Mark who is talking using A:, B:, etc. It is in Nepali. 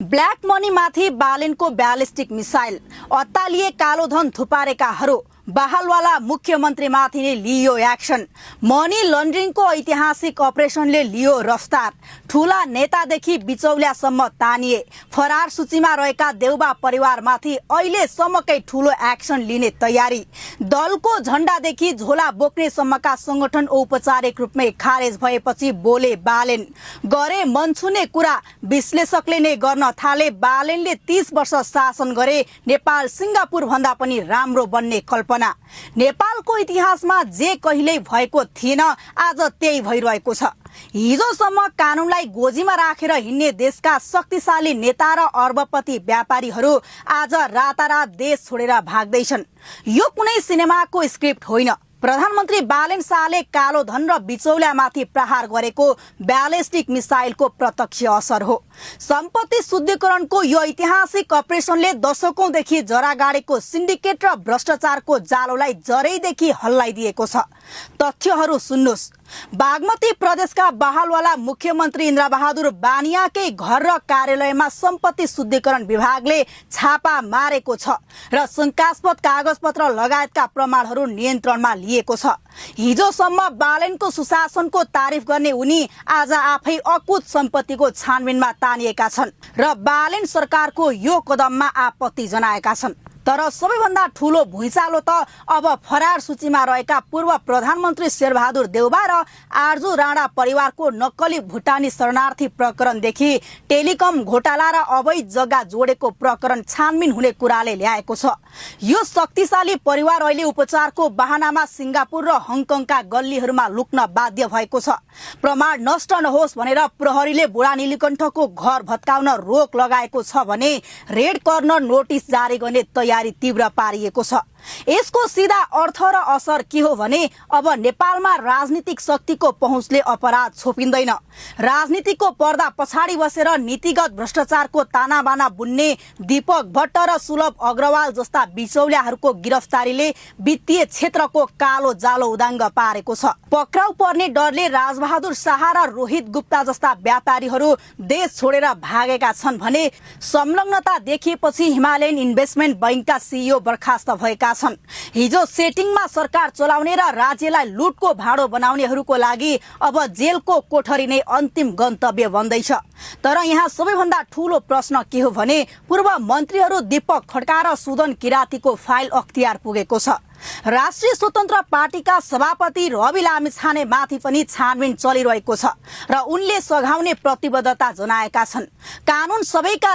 A: ब्ल्याक मनी माथि बालेनको ब्यालिस्टिक मिसाइल अत्तालिए कालो धन थुपारेकाहरू बहालवाला मुख्यमन्त्रीमाथि नै लियो एक्सन। मनी लन्ड्रिङको ऐतिहासिक अपरेसनले लियो रफ्तार। ठूला नेतादेखि बिचौलियासम्म तानिए। फरार सूचीमा रहेका देउबा परिवारमाथि अहिलेसम्मकै ठूलो एक्सन लिने तयारी। दलको झण्डादेखि झोला बोक्नेसम्मका संगठन औपचारिक रूपमै खारेज भएपछि बोले बालेन। गरे मन छुने कुरा विश्लेषकले नै गर्न थाले। बालेनले 30 वर्ष शासन गरे। नेपाल सिंगापुर भन्दा पनि राम्रो बन्ने कल्पना। नेपालको इतिहासमा जे कहिल्यै भएको थिएन आज त्यही भइरहेको छ। हिजोसम्म कानूनलाई गोजीमा राखेर हिँड्ने देशका शक्तिशाली नेता र अर्बपति व्यापारीहरू आज रातारात देश छोडेर भाग्दैछन्। यो कुनै सिनेमाको स्क्रिप्ट होइन। प्रधानमन्त्री बालेन शाहले कालो धन र बिचौलियामाथि प्रहार गरेको ब्यालिस्टिक मिसाइलको प्रत्यक्ष असर हो। सम्पत्ति शुद्धिकरणको यो ऐतिहासिक अपरेसनले दशकौंदेखि जरा गाडेको सिन्डिकेट र भ्रष्टाचारको जालोलाई जरैदेखि हल्लाइदिएको छ। तथ्यहरू सुन्नुस्। बागमती प्रदेशका बहालवाला मुख्यमन्त्री इन्द्रबहादुर बानियाकै घर र कार्यालयमा सम्पत्ति शुद्धिकरण विभागले छापा मारेको छ र शंकास्पद कागजपत्र लगायतका प्रमाणहरू नियन्त्रणमा लिएको छ। हिजोसम्म बालेनको सुशासनको तारिफ गर्ने उनी आज आफै अकुत सम्पत्तिको छानबिनमा तानिएका छन् र बालेन सरकारको यो कदममा आपत्ति जनाएका छन्। तर सबैभन्दा ठूलो भुइँचालो त अब फरार सूचीमा रहेका पूर्व प्रधानमन्त्री शेरबहादुर देउबा र आरजू राणा परिवारको नक्कली भुटानी शरणार्थी प्रकरणदेखि टेलिकम घोटाला र अवैध जग्गा जोडेको प्रकरण छानबिन हुने कुराले ल्याएको छ। यो शक्तिशाली परिवार अहिले उपचारको बहानामा सिंगापुर र हङकङका गल्लीहरूमा लुक्न बाध्य भएको छ। प्रमाण नष्ट नहोस् भनेर प्रहरीले बुढा नीलकण्ठको घर भत्काउन रोक लगाएको छ भने रेड कर्नर नोटिस जारी गर्ने तयारी तीव्र पारिएको छ। यसको सीधा अर्थ र असर के हो भने अब नेपालमा राजनीतिक शक्तिको पहुँचले अपराध छोपिँदैन। राजनीतिको पर्दा पछाडि बसेर नीतिगत भ्रष्टाचारको तानाबाना बुन्ने दीपक भट्ट र सुलभ अग्रवाल जस्ता बिचौलियाहरूको गिरफ्तारीले वित्तीय क्षेत्रको कालो जालो उदाङ्ग पारेको छ। पक्राउ पर्ने डरले राजबहादुर शाह र रोहित गुप्ता जस्ता व्यापारीहरू देश छोडेर भागेका छन् भने संलग्नता देखिएपछि हिमालयन इन्भेस्टमेन्ट बैंकका सीईओ बर्खास्त भएका छन्। हिजो सेटिङमा सरकार चलाउने र राज्यलाई लुटको भाडो बनाउनेहरूको लागि अब जेलको कोठरी नै अन्तिम गन्तव्य बन्दैछ। तर यहाँ सबैभन्दा ठूलो प्रश्न के हो भने पूर्व मन्त्रीहरू दीपक खड्का र सुदन किरातीको फाइल अख्तियार पुगेको छ। राष्ट्रिय स्वतन्त्र पार्टीका सभापति रवि लामिछाने माथि पनि छानबिन चलिरहेको छ र उनले सघाउने प्रतिबद्धता जनाएका छन्। कानून सबैका